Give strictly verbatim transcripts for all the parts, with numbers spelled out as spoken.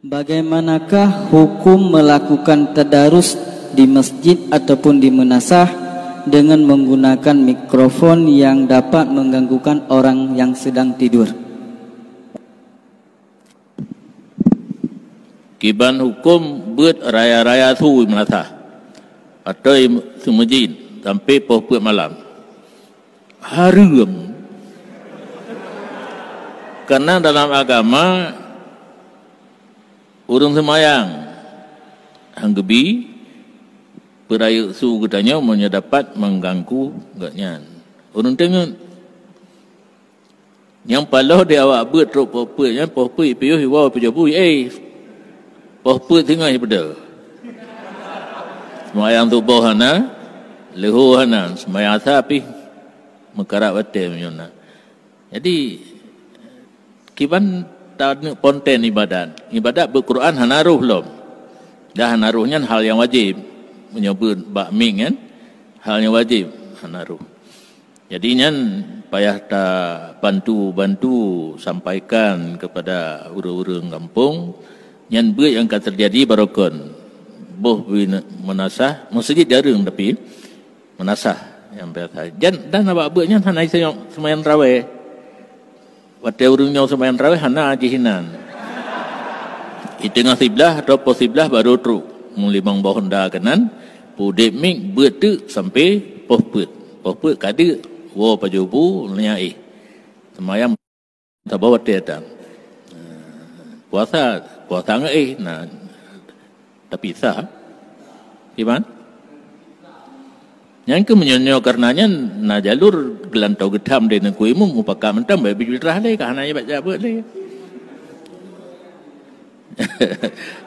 Bagaimanakah hukum melakukan tadarus di masjid ataupun di meunasah dengan menggunakan mikrofon yang dapat mengganggukan orang yang sedang tidur? Kiban huköm beuet raya-raya su i meunasah atau i seumeujid sampoe poh peuet malam. Hareuem. Karena dalam agama, ureuëng seumayang han geubi peurayeuk su geutanyoe meunyoe dapat mengganggu gobnyan. Ureuëng teungeut. Nyang paloh di awak beuet trok poh peuet nyan, poh peuet piôh iwoe peujobu, eh, poh peuet singoh ipeudeuh. Seumayang suboh hana, leuhô hana, seumayang asa pih meukarat watée meunyoe na. Jadi, kiban taneuk ponten ibadat. Ibadat beuet Quran hana roh lom. Dah hana roh nyan hal nyang wajéb. Meunyoe beuet bak mik nyan, hal nyang wajéb hana roh. Jadi nyan payah tabantu-bantu sampaikan kepada ureuëng-ureuëng gampông, nyan beuet nyang ka teujadi barokon. Boh bina-, meunasah, meuseujid jareueng tapi meunasah nyang biasa. Jan, dan awak beuet nyan hana seumayang, seumayang tarawéh. Watée ureuëng nyoe seumayang tarawéh hana jih inan. Di teungoh siblaih atau poh siblaih barô trok. Meulimong boh honda keunan, peudeb mik beuet teuk sampoe poh peuet. Poh peuet ka deuk, woe pajoh bu, nyan éh. Seumayang saboh watée tan. Puasa, puasa ngon éh, na tapi sah. Kiban? Nyan keuh meunyoe nyoe kareuna nyan na jalur geulantoe geutham lé Teungku Imum mupakat mantong, bék beuet fitrah lé, ka hana jak beuet lé.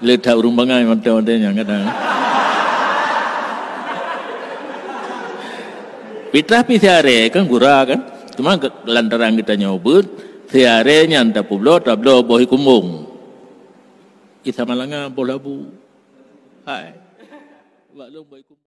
Le that ureuëng bangai mantong-mantong nyang kadang. Fitrah pih siaré kan gura kan. Cuma lantaran geutanyoe beuet, siaré nyan tapeubloe, tabloe boh ikumbong. Isa malanga boh labu. Hai. Bak lôn boh ikumbong.